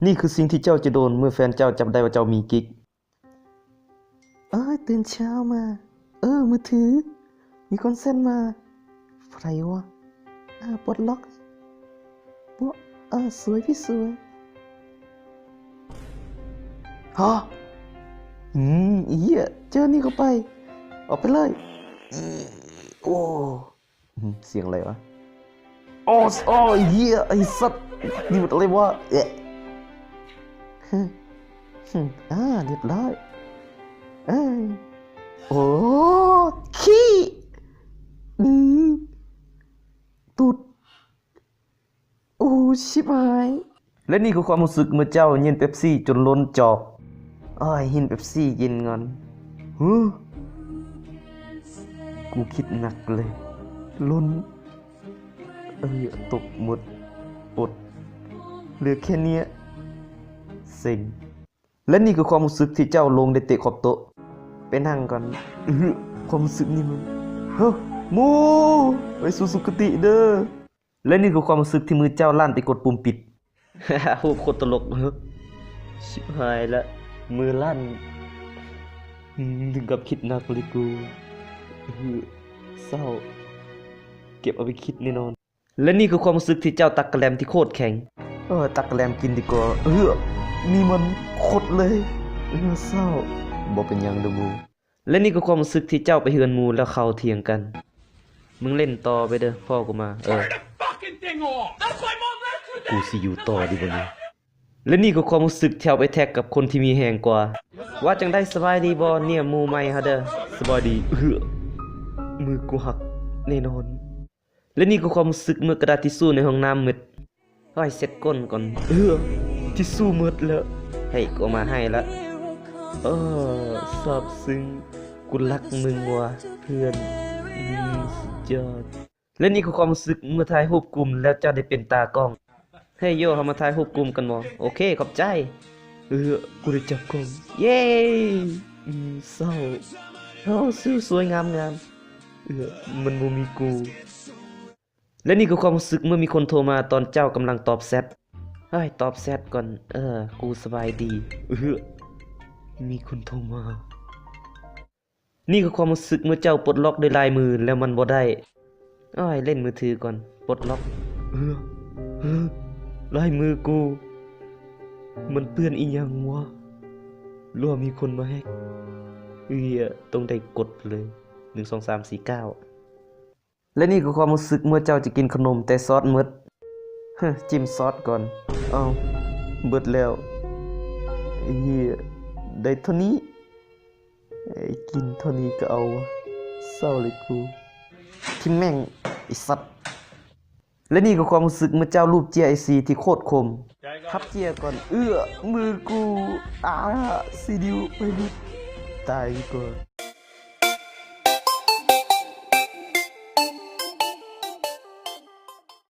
ນີ້ຄືສິ່ງທີ່ເຈົ້າຈະໂດນເມື່ອແຟນເຈົ້າຈັບໄດ້ວ່າເຈົ້າມີກິກ. ເອີຍ ຕື່ນເຊົ້າມາ ເອີ ມືຖື ມີຄົນແຊັດມາ. ໃຜວະ? ອາ ປົດລັອກ. ປະ ອາ ສວຍ ພີ່ສວຍ. ຮະ? ອືມ ອີ ເຈີນີ້ເຂົ້າໄປ. ອອກໄປເລີຍ. ໂອ້ ອືມ ສຽງອະໄລວະ? ໂອ້ ໂອ້ ເຮີ້ຍ ໄອ້ສັດ ນີ້ມັນອະໄລວະ? ເອະ ຮຶ ຮຶ ອາ ລຽບຮ້ອຍ. ເອີຍ ໂອ້ ຂີ້ ອືມ ຕູດ. ໂອ້ ຊິບຫາຍ. ແລະນີ້ຄືຄວາມຮູ້ສຶກເມື່ອເຈົ້າເຢັນເປັບຊີຈົນລົ້ນຈອກ. ໂອ້ຍ ຫິ້ນເປັບຊີເຢັນກ່ອນ. ຫື ກູຄິດໜັກເລີຍ. ລົ້ນ ເອີ ຕົກໝົດ ປົດ ເຫຼືອແຄ່ເນີ້ຍ. ເຊັງ. ແລະນີ້ຄືຄວາມຮູ້ສຶກທີ່ເຈົ້າລົງໄດ້ເຕະຂອບໂຕະ. ໄປນັ່ງກ່ອນ. ເອີ ຄວາມຮູ້ສຶກນີ້ມັນ ເຮີ ໝູ່ ໄປສູ່ສຸຄະຕິເດີ້. ແລະນີ້ຄືຄວາມຮູ້ສຶກທີ່ມືເຈົ້າລັ່ນໄປກົດປຸ່ມປິດ. ຮູບໂຄດຕະຫຼົກ. ຊິບຫາຍລະ ມືລັ່ນ ອືມ ເຖິງກັບຄິດໜັກເລີຍກູ. ເອີ ເສົ້າ ເກັບເອົາໄປຄິດແນ່ນອນ. ແລະນີ້ຄືຄວາມຮູ້ສຶກທີ່ເຈົ້າຕັກກະແລັມທີ່ໂຄດແຂງ. ເອີ ຕັກກະແລັມກິນດີກວ່າ. ເອີ ນີ້ມັນຄົດເລີຍ. ເອີ ເສົ້າ ບໍ່ເປັນຫຍັງເດີ້ໝູ່. ແລະນີ້ຄືຄວາມຮູ້ສຶກທີ່ເຈົ້າໄປເຮືອນໝູ່ແລ້ວເຂົາຖຽງກັນ. ມຶງຫຼິ້ນຕໍ່ໄປເດີ້ ພໍ່ກູມາ. ເອີ Turn the fucking thing off. That's my mom left today. ກູຊິຢູ່ຕໍ່ດີບໍ່ນີ້? ແລະນີ້ຄືຄວາມຮູ້ສຶກທີ່ເຮົາໄປແທັກກັບຄົນທີ່ມີແຮງກວ່າ. ວ່າຈັ່ງໃດ ສະບາຍດີບໍ່ເນຍ ໝູ່ໃໝ່ເຮົາເດີ້? ສະບາຍດີ. ເອີ ມືກູຫັກແນ່ນອນ. ແລະນີ້ຄືຄວາມຮູ້ສຶກເມື່ອກະດາດທິຊູໃນຫ້ອງນ້ຳໝົດ. ໂອ້ຍ ເຊັດກົ້ນກ່ອນ. ເອີ ທິຊູໝົດແລ້ວ. ເຮີ້ຍ ກູເອົາມາໃຫ້ລະ. ເອີ ຊາບຊຶ້ງ. ກູລັກມຶງວ່າເພື່ອນ. ອືມ ສຸດຍອດ. ແລະນີ້ຄືຄວາມຮູ້ສຶກເມື່ອຖ່າຍຮູບກຸ່ມແລ້ວເຈົ້າໄດ້ເປັນຕາກ້ອງ. ເຮີ້ຍໂຢ ເຮົາມາຖ່າຍຮູບກຸ່ມກັນບໍ່? ໂອເຄ ຂອບໃຈ. ເອີ ກູໄດ້ຈັບກ້ອງ. ເຢ້ ອືມ ເສົ້າ. ໂອ້ ສວຍງາມໆ. ເອີ ມັນບໍ່ມີກູ. ແລະນີ້ຄືຄວາມຮູ້ສຶກເມື່ອມີຄົນໂທມາຕອນເຈົ້າກຳລັງຕອບແຊັດ. ເຮີ້ຍ ຕອບແຊັດກ່ອນ. ເອີ ກູສະບາຍດີ. ເອີ ມີຄົນໂທມາ. ນີ້ຄືຄວາມຮູ້ສຶກເມື່ອເຈົ້າປົດລັອກດ້ວຍລາຍມືແລ້ວມັນບໍ່ໄດ້. ໂອ້ຍ ເລ່ນມືຖືກ່ອນ. ປົດລັອກ. ເອີ ເອີ ລາຍມືກູ ມັນເປື້ອນອີ່ຫຍັງວະ? ຫຼືວ່າມີຄົນມາແຮັກ? ເອີຍ ຕ້ອງໄດ້ກົດເລີຍ ໜຶ່ງ ສອງ ສາມ ສີ່ ເກົ້າ. ແລະນີ້ຄືຄວາມຮູ້ສຶກເມື່ອເຈົ້າຈະກິນຂະໜົມແຕ່ຊອດໝົດ. ເຮີ້ຍ ຈິ້ມຊອດກ່ອນ. ເອົ້າ ເບິດແລ້ວ. ເຮີ້ຍ ໄດ້ເທົ່ານີ້. ເອີຍ ກິນເທົ່ານີ້ກໍເອົາ. ເສົ້າເລີຍກູ. ທິ່ມແມ່ງ ໄອ້ສັດ. ແລະນີ້ຄືຄວາມຮູ້ສຶກເມື່ອເຈົ້າລູບເຈ້ຍໄອຊີທີ່ໂຄດຄົມ. ພັບເຈ້ຍກ່ອນ. ເອື້ອ ມືກູ. ອາ ຊີດິວໄປໝົດ. ຕາຍດີກວ່າ.